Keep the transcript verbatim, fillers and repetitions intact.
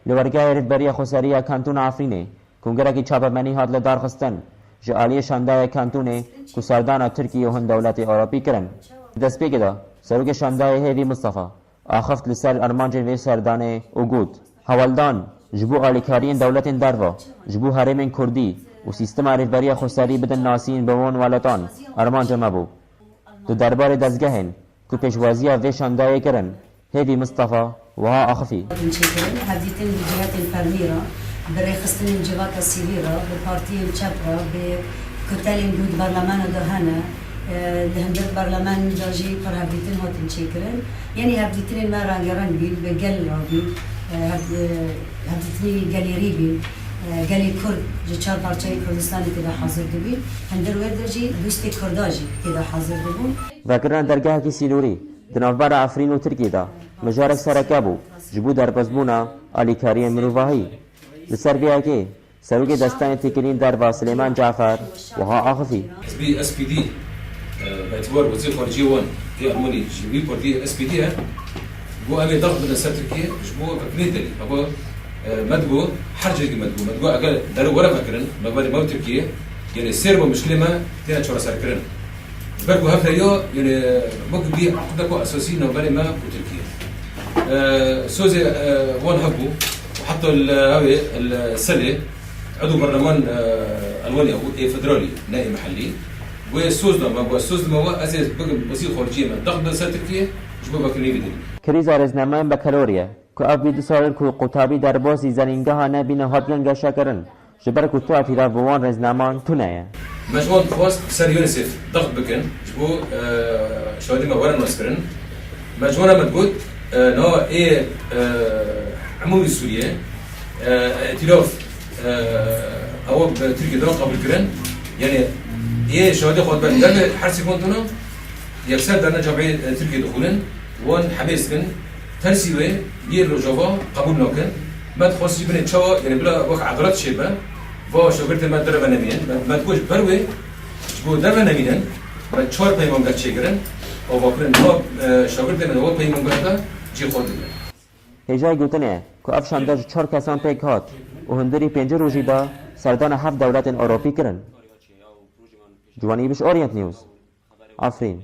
Li wergehê Rêvberiya Xweserî ya Kantona Efrînê kongerekî çapemenî hat lidarxistin ji aliyê şandayê kantûnê ku serdana Tirkiyê û hin dewletê Ewropî kirin. Di destpêkê de serokê şandayê Hêvî Mistefa axift li ser armancên vê serdanê û got, Hewldan ji bo alîkariyên dewletên derve ji bo herêmên kurdî û sîstema rêvberiya xweserî bidin nasîn bi wan welanan armanca me bû. Di derbarê dezgehên ku pêşwaziya vê şandayê kirin, Hêvî Mistefa wiha axifî. Hatin çêkirin, hevdîtin bi cihetên fermî re, bi rêxistinên civaka sivîl re, bi partiyên çep re, bi kutelên ku di berlemana de hene, e, di hundir berleman de jî pir hevdîtin hatin çêkirin. Yanî hevdîtinên me rengereng bîn, bi gel re bîn, e, hev-, e, hevdîtinî gelêrî bîn, e, gelê Kurd ji çar parçeyên Kurdistanê tê de hazir dibîn. Hundir wê de jî dostê Kurda jî tê de hazir dibûn. Vekirina dergehekî sînorî di navbera Efrîn û Tirkiyê de mijarek sereke bû ji bo derbasbûna alîkariyên mirovahî. Li ser vê yekê serokê Desteyên Têkilîn Derve Silêman Cafer wiha axifî. Hizbî S P D, e, bi îtibar wezîr xariciyê wan ê Almanî ji wî partiyê S P D ye. Got, em ê dax bidin ser Tirkiyê ji bo vekirinê derî. Heba, e, me digot, her cihekî me digot. Me digot, eger derî were vekirin, me berê me û Tirkiyê, yanî sêr bo mişkilê me têne çareserkirin. Ji ber ku hev heye, yanî wek bî eqdeko esasî navberê me û Tirkiyê. E, sozê, e, wan hebû û heta li, ew ê, li Selê, Edo berleman, e, Elwanya bû, ê federalî, ne ê mehellî. Wê soz da me, wê soz dime we, ez ê bikim wezîr xariciyê me, dax bidin ser Tirkiyê, ji bo vekirinê vî derî. Krîza rêznamayên bekelorî ye, ku ev bî du sal in ku qutabî derbasî zanîngeha nebîne hatiye geşekirin, ji ber ku tu îtîraf bi wan rêznaman tune ye. Me ji wan dixwest bi ser UNICEF dax bikin, ji bo, e, şahidê me were naskirin. Me ji wan re me digot, e, niha ê, e, Emûrî Sûriyê, e, îtîraf, e, ew bi Tirkiyê de qebûl kirin. Yanî ê şahidê xwe dibe derve her sê kantona, yekser derne camê, e, Tirkiyê dixwînin, wan hemêz dikin. Tersî wê yê Rojava qebûl nakin. Me dixwest jî binê çawa, yanî bila wek edalet çêbe, va şagirtê me derve nemînin. Me, me digot ji ber wê, ji bo derve nemînin, me çar peymangeh çêkirin, avakirin niha, e, şagirtê me di wan peymangeh de cî xwe digrin. Hêjayî gotinê ye ku ev şande ji çar kesan pêk hat û hundirî pêncî rojî de serdana heft dewletên Ewropî kirin. Ciwanî Biş, Orient News, Efrîn.